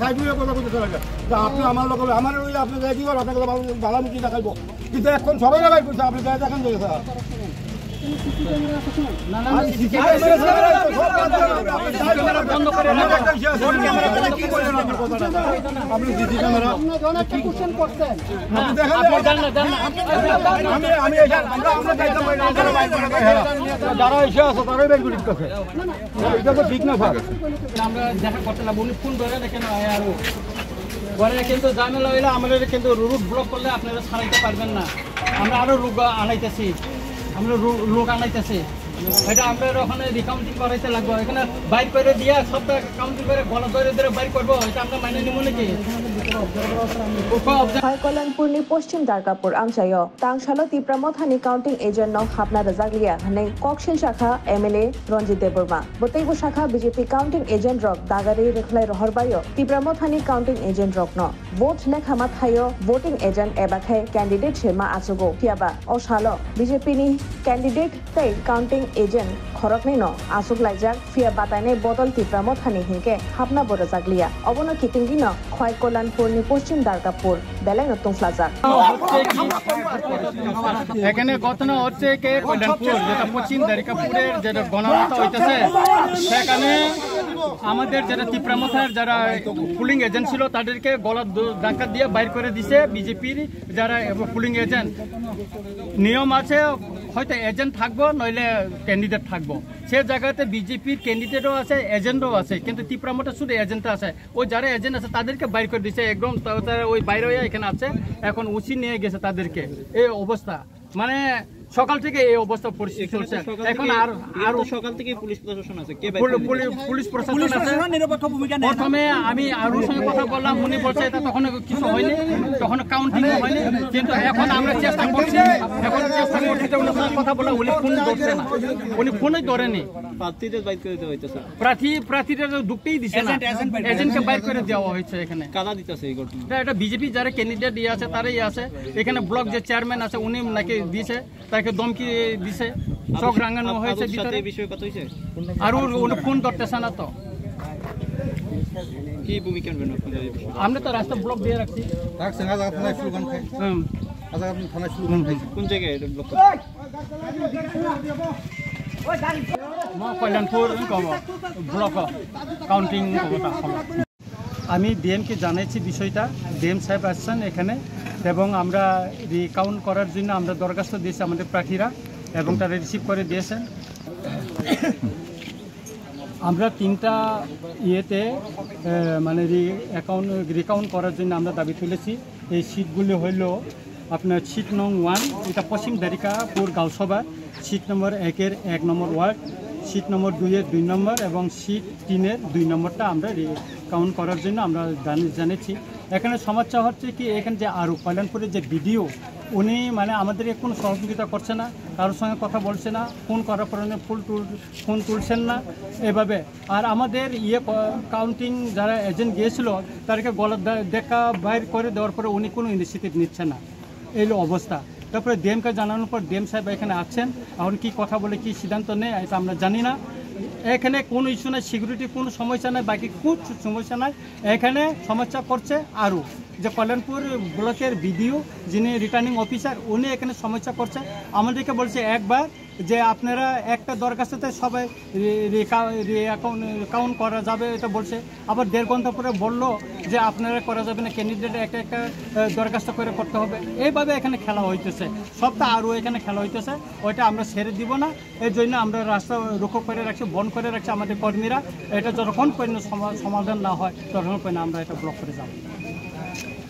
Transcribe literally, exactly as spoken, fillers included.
সাইডুয়ে কথা কইতে চালাইছে। তা আপনি আমার লোক, আমার ওই আপনি রেডি কর, আপনাকে ভালো, ভালো মুখে দেখাইবো। কিন্তু এখন সবাই লাগাই করছে, আপনি যাই দেখেন যে স্যার। আমি সিসি ক্যামেরা বন্ধ করে রাখো। আপনি সিসি ক্যামেরা। আপনি দেখেন, আপনি যান না, যান না। আমি, আমি এসে, আমরা, আমরা যাইতাম পারি না, আমরা বাইরে বের করে, হ্যাঁ। যারা এসে আছে, তারাই বের করে দিতেছে। এটা তো ঠিক না, স্যার। আমরা দেখা করতে লাগবো, উনি ফোন ধরে দেখেন, আরো পরে কিন্তু ঝামেলা হইলে আমাদের কিন্তু রুট ব্লক করলে আপনারা ছাড়াইতে পারবেন না। আমরা আরো লোক আনাইতেছি, আমরা রু-, লোক আনাইতেছি। এটা আমরা ওখানে রিকাউন্টিং করাইতে লাগবো, এখানে বাইর করে দিয়ে সবটা কাউন্টিং করে গলা ধরে ধরে বাইর করবো, এটা আমরা মানে নিব নাকি? খয়কল্যাণপুরni poschim Dargapur amchaio tangsalo Tipra Mothani counting agent no hapna rwjakliya hwnwi kok silsakha M L A Ranjit Debbarma. Bo teibo sakha B J P counting agent rok dagari rwkhlai rohorbaio Tipra Mothani counting agent rokno vote lekhama thaio voting agent eba khe candidate se ma achugo. Phiyaba o salo B J P ni candidate tei counting agent khoroknwi no achuk laijak, phiya batainai bodol Tipra Mothani hinkhe hapna bo rwjakliya. Obono kitingwi no Khwai Kolyanpur ni Poschim Dargapur belai no tungflajak. এখানে ঘটনা হচ্ছে কি, কল্যাণপুর, যেটা পশ্চিম দারিকাপুরের যেটা গণহত্যা হইতেছে, সেখানে আমাদের যেটা তিপ্রা মথার যারা পুলিং এজেন্ট ছিল, তাদেরকে গলা দ-, ধাক্কা দিয়ে বাইর করে দিছে বিজেপির যারা পুলিং এজেন্ট। নিয়ম আছে, হয়তো এজেন্ট থাকবো, নইলে ক্যান্ডিডেট থাকবো। সে জায়গাতে বিজেপির ক্যান্ডিডেটও আছে, এজেন্টও আছে, কিন্তু তিপ্রা মথা শুধু এজেন্ট আছে। ওই যারা এজেন্ট আছে, তাদেরকে বাইর করে দিছে একদম। তা-, তারা ওই বাইরে হয়ে এখানে আছে, এখন ওসি নিয়ে গেছে তাদেরকে। এই অবস্থা, মানে, সকাল থেকে এই অবস্থা পরিস্থিতি এখানে তো চলছে। সকাল এখন থেকে, আর, এখানে আর তো সকাল থেকে পুলিশ প্রশাসন আছে, কে বাইর পুলি-, করে দিল? পুলি-, পুলিশ প্রশাসন পুলিশ আছে। প্রশাসন নিরপেক্ষ ভূমিকা নেয় না। প্রথমে আমি আরুর সঙ্গে কথা বললাম, উনি বলছে এটা তখন কিছু হয়নি, তখন কাউন্টিং হয়নি, কিন্তু এখন আমরা চেষ্টা করছি, এখন চেষ্টা করছি যে ওনার সঙ্গে কথা বলা, উনি ফোন ধরছে না, উনি ফোনই ধরেনি। প্রার্থীদের বাইর করে দেওয়া হইতেছে। প্রার্থী, প্রার্থীরা তো ঢুকতেই দিছে না। এজেন্ট, এজেন্ট বাইর করে এজেন্টকে বাইর করে দেওয়া হয়েছে এখানে। কারা দিতেছে এই ঘটনা? এটা, এটা বিজেপি যারা ক্যান্ডিডেট দিয়ে আছে, তারাই আছে। এখানে ব্লক যে চেয়ারম্যান আছে, উনি নাকি দিছে, তাকে ধমকি দিছে, আরো চোখ রাঙানো আ-, হয়েছে আরোর সাথে ভিতরে। এই বিষয়ে কথা হয়েছে? আর ওর, ওর ফোন ধরতেছে না তো। কি ভূমিকা নেবেন আপনারা এই বিষয়ে? আমরা তো রাস্তা ব্লক দিয়ে রাখছি। রাখছেন, আজ আপনারা স্লোগান খাই। হুম। আজ আপনি থানায় স্লোগান খাইছেন। কোন জায়গায় এটা ব্লক? মা কল্যাণপুর কব, ব্লক কাউন্টিং কব তা হলো। আমি ডিএমকে জানাইছি বিষয়টা, ডিএম সাহেব আসছেন এখানে এবং আমরা রিকাউন্ট করার জন্য আমরা দরখাস্ত দিয়েছি আমাদের প্রার্থীরা এবং তারা রিসিভ করে দিয়েছেন। আমরা তিনটা ইয়েতে, এ, মানে রি-, অ্যাকাউন্ট, রিকাউন্ট করার জন্য আমরা দাবি তুলেছি। এই সিটগুলি হইল আপনার সিট নং ওয়ান, এটা পশ্চিম দারিকাপুর গাঁওসভা, সিট নম্বর একের এক নম্বর ওয়ার্ড, সিট নম্বর দুইয়ের দুই নম্বর এবং সিট তিনের দুই নম্বরটা আমরা রিকাউন্ট করার জন্য আমরা দানি জানিয়েছি। এখানে সমস্যা হচ্ছে কি, এখানে যে আরও কল্যাণপুরের যে বিডিও, উনি মানে আমাদেরকে কোনো সহযোগিতা করছে না, কারোর সঙ্গে কথা বলছে না, ফোন করার পরে উনি ফুল টুল, ফোন তুলছেন না এভাবে। আর আমাদের ইয়ে ক-, কাউন্টিং যারা এজেন্ট গিয়েছিল, তাদেরকে গলা দে-, দেখা বাইর করে দেওয়ার পরে উনি কোনো ইনিশিয়েটিভ নিচ্ছে না, এই হলো অবস্থা। তারপরে ডিএমকে জানানোর পর ডিএম সাহেব এখানে আছেন, এখন কি কথা বলে কি সিদ্ধান্ত নেয় এটা আমরা জানি না। এখানে কোনো ইস্যু নাই, সিকিউরিটি কোনো সমস্যা নাই, বাকি খুব সমস্যা নাই। এখানে সমস্যা করছে আরও যে কল্যাণপুর ব্লকের বিডিও যিনি রিটার্নিং অফিসার, উনি এখানে সমস্যা করছে। আমাদেরকে বলছে একবার যে আপনারা একটা দরখাস্ততে সবাই রি-, রি-, কা-, রি-, অ্যাকাউন্ট, কাউন্ট করা যাবে, এটা বলছে। আবার দেড় ঘন্টা পরে বললো যে আপনারা করা যাবে না, ক্যান্ডিডেট একটা একটা, আহ, দরখাস্ত করে করতে হবে। এইভাবে এখানে খেলা হইতেছে, সপ্তাহ আরও এখানে খেলা হইতেছে, ওইটা আমরা ছেড়ে দিব না। এর জন্য আমরা রাস্তা রুক্ষ করে রাখছি, বন্ধ করে রাখছি আমাদের কর্মীরা। এটা যতক্ষণ পর্যন্ত সমা-, সমাধান না হয়, ততক্ষণ পর্যন্ত আমরা এটা ব্লক করে যাব।